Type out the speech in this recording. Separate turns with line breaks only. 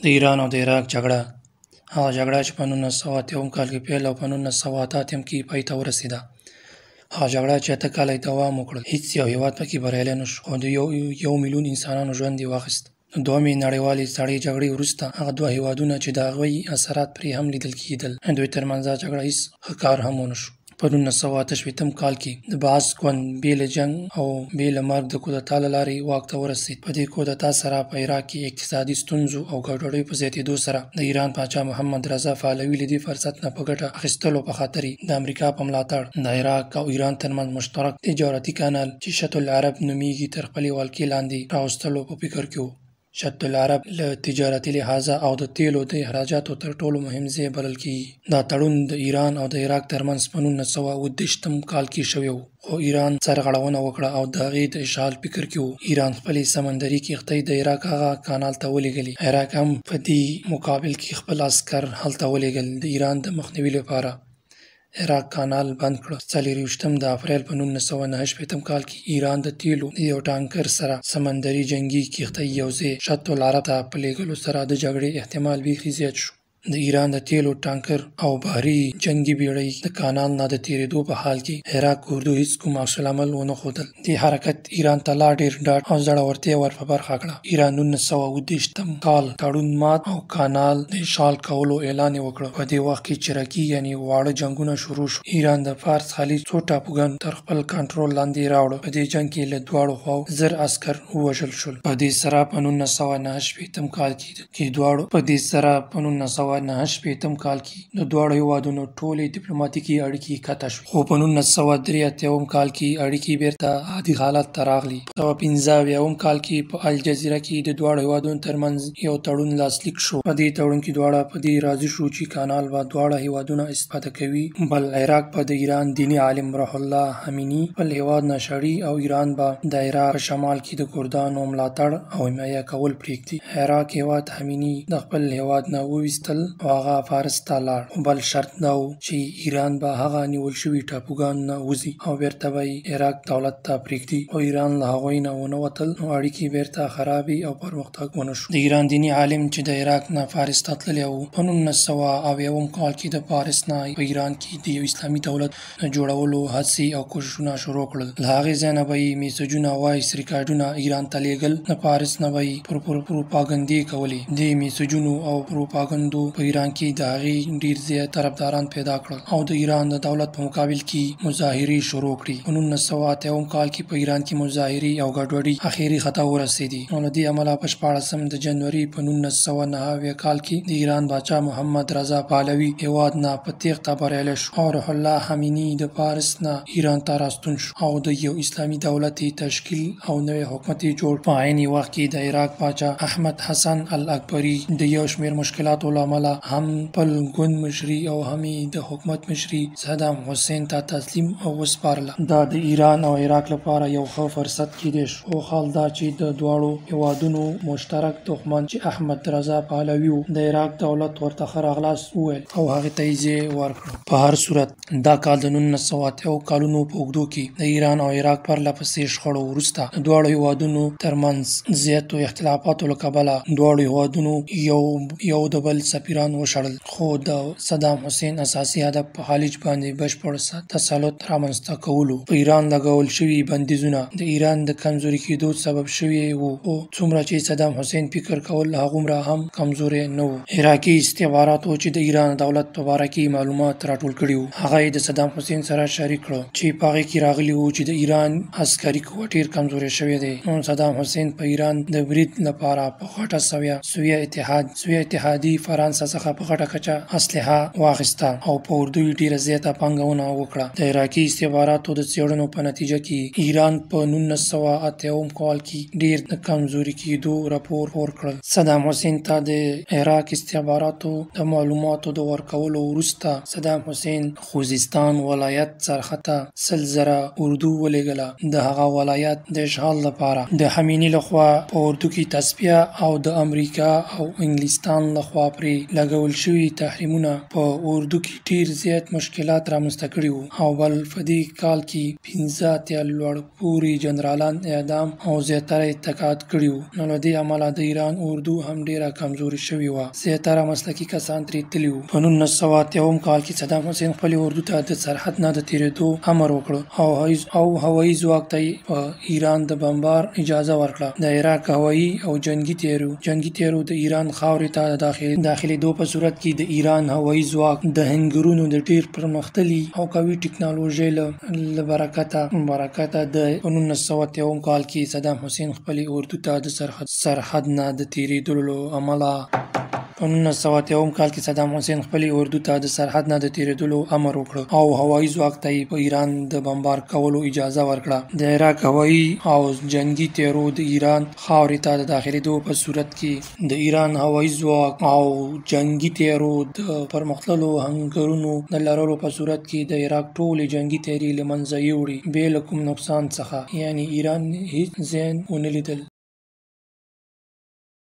د ایران او د عراق جګړه، هغه جګړه چې په 1980 کال کې پیل او په 1988 کې پای ته ورسېده. هغه جګړه چې 8 کاله یې دوام وکړ، هیڅ یو هیواد پکې بریالی نه شو، خو د یو میلیون انسانانو ژوند یې واخیست. د دوهمې نړیوالې سړې جګړې وروسته هغه دوه هیوادونه چې د هغوی اثرات پرې هم لیدل کېدل، دوی ترمنځ دا جګړه هیڅ ښه کار هم ونه شو. په 1968 کال کې د بعث ګوند بې له جنګ او بې له مرګ د کودتا له لارې واک ته ورسید. په دې کودتا سره په عراق کې اقتصادي ستونزو او ګډوډیو په زیاتېدو سره د ایران پاچا محمد رضا پهلوي له دې فرصت نه په ګټه اخیستلو په خاطر د امریکا په ملاتړ د عراق او ایران ترمنځ مشترک تجارتي کانال چې شط العرب نومیږي تر خپلې ولکې لاندې راوستلو په فکر کې و. شط العرب له تجارتي لحاظه او د تیلو د اخراجاتو تر ټولو مهم ځای بلل کیږي. دا تړون د ایران او د عراق ترمنځ په 1937 کال کې شوی و، خو ایران سرغړونه وکړه او د هغې د اشغال فکر کې و. ایران خپلې سمندري کښتۍ د عراق هغه کانال ته ولیږلې. عراق هم په دې مقابل کې خپل عسکر هلته ولیږل. د ایران د مخنیوي لپاره عراق کانال بند کړ. 24 د اپریل په 1969 کال کې ایران د تیلو د یو ټانکر سره سمندري جنګي کښتۍ یو ځای شط العرب ته په لیږلو سره د جګړې احتمال بیخي زیات شو. د ایران د تیلو ټانکر او بحري جنګي بیړۍ د کانال نه د تیریدو په حال کې عراق اردو هیڅ کوم عکس العمل ونه ښودل. دې حرکت ایران ته لا ډیر ډاډ او زړورتیا ور په برخه کړه. ایران 1937 کال تړون مات او کانال د اشغال کولو اعلان یې وکړ. په دې وخت کې چرکي یعنی واړه جنګونه شروع شو. ایران د فارس خلیج څو ټاپوګان تر خپل کنټرول لاندې راوړل. په دې جنګ کې له دواړو خواو 1000 عسکر ووژل شول. په دې سره په 1969 کال کې دواړو په دې سره په 1969 کال کې د دواړو هیوادونو ټولې دیپلوماتیکې اړیکې قطع شوې، خو په 1983 کال کې اړیکې بیرته عادي حالت ته راغلې. په 1975 کال کې په الجزیره کې د دواړو هیوادونو ترمنځ یو تړون لاسلیک شو. په دې تړون کې دواړه په دې راضي شو چې کانال به دواړه هیوادونه استفاده کوي، بل عراق به د ایران دیني عالم روح الله خمیني خپل هیواد نه شړي او ایران به د عراق په شمال کې د کردانو ملاتړ او حمایه کول پرېږدي. عراق هیواد خمیني د خپل هیواد نه وویستل او هغه فارس ته لاړ، خو بل شرط دا و چې ایران به هغه نیول شوي ټاپوګان نه وځي او بیرته به یې عراق دولت ته پرېږدي. خو ایران له هغوی نه ونه وتل، نو اړیکې بیرته خرابې او پرمختګ ونه شو. د ایران دیني عالم چې د عراق نه فارس ته تللی و، په 1970 کال کې د فارس نه په ایران کې د یو اسلامي دولت د جوړولو هڅې او کوششونه شروع کړل. له هغې ځای نه به یې میسجونه، وایس ریکارډونه ایران ته لیږل. د فارس نه به یې پروپاګندې کولې. دې میسجونو او پروپاګندو په ایران کې د هغې ډیر زیات طرفداران پیدا کړل او د ایران د دولت په مقابل کې مظاهرې شروع کړې. په 1980 کال کې په ایران کې مظاهرې او ګډوډي اخري خطا ورسېدې، نو له دې امله په 16 د جنوري په 1979 کال کې د ایران باچا محمد رضا پهلوي هیواد نه په تیښته بریالی شو او روح الله خمیني د فارس نه ایران ته راستون شو او د یو اسلامي دولت یې تشکیل او نوی حکومت یې جوړ. په عین وخت کې د عراق پاچا احمد حسن الاکبري د یو شمېر مشکلاتو له امله هم خپل ګوند مشري او هم یې د حکومت مشري صدام حسین ته تسلیم او وسپارله. دا د ایران او عراق لپاره یو ښه فرصت کیدای شو، خو حال دا چې د دواړو هیوادونو مشترک دښمن چې احمد رضا پهلوي و، د عراق دولت ورته ښه راغلاست وویل او هغې ته یې ځای ورکړ. په هر صورت دا کال د 1980 کالونو په اوږدو کې د ایران او عراق پرله پسې شخړو وروسته د دواړو هیوادونو ترمنځ زیاتو اختلافاتو له کبله دواړو هیوادونو یو یو د بل سفیران وشړل. خو د صدام حسین اساسي هدف په خلیج باندې بشپړ تسلط رامنځته کولو. په ایران لګول شوي بندیزونه د ایران د کمزوري کېدو سبب شوي وو، خو څومره چې صدام حسین فکر کول هغومره هم کمزوری نه و. عراقي استخباراتو چې د ایران دولت په باره کې معلومات راټول کړي وو، هغه یې د صدام حسین سره شریک کړو چې په هغې کې راغلي وو چې د ایران عسکري قوه ډېر کمزوری شوی دی. نو صدام حسین په ایران د برید لپاره په غټه سویه سویه اتحادي فرانسه څخه په غټه کچه اسلحه واخیسته او په اردو یې ډېره زیاته پانګونه وکړه. د عراقي استخباراتو د څېړنو په نتیجه کې ایران په 1980 کال کې ډېر د کمزوري کېدو راپور خپور کړل. صدام حسین ته د عراق استخباراتو د معلوماتو د ورکولو وروسته صدام حسین خوزستان ولایت سرحد ته 100,000 اردو ولېږله د هغه ولایت د اشغال لپاره. د خمیني لخوا په اردو کې تصفیه او د امریکا او انګلستان لخوا پرې لګول شوي تحریمونه په اردو کې ډیر زیات مشکلات رامنځته کړي وو او بل په دې کال کې 85 لوړ پوړي جنرالان اعدام او زیاتره یې تقاعد کړي وو، نو له دې امله د ایران اردو هم ډیره کمزورې شوې وه، زیاتره مسلکي کسان ترې تللي وو. په 1980 کال کې صدام حسین خپلې اردو ته د سرحد نه د تیریدو امر وکړ او هوایي ځواک ته یې په ایران د بمبار اجازه ورکړه. د عراق هوایي او جنګي طیارو د ایران خاورې ته د داخلیدو په صورت کې د ایران هوایي ځواک د هنګرونو د ډیر پرمختللي او قوي ټکنالوژۍ له برکته د په 1980 کال کې صدام حسین خپلې اردو ته د سرحد نه د تیریدلو له امله په 1980 کال کې صدام حسین خپلې اردو ته د سرحد نه د تیریدلو امر وکړ او هوایي ځواک ته یې په ایران د بمبار کولو اجازه ورکړه. د عراق هوایي او جنګي طیارو د ایران خاورې ته د داخلیدو په صورت کې د ایران هوایي ځواک او جنګي طیارو د پرمختللو هنګرونو د لرلو په صورت کې د عراق ټولې جنګي طیارې له منځه یوړې بې له کوم نقصان څخه، یعنې ایران هیڅ زیان ونه لیدل.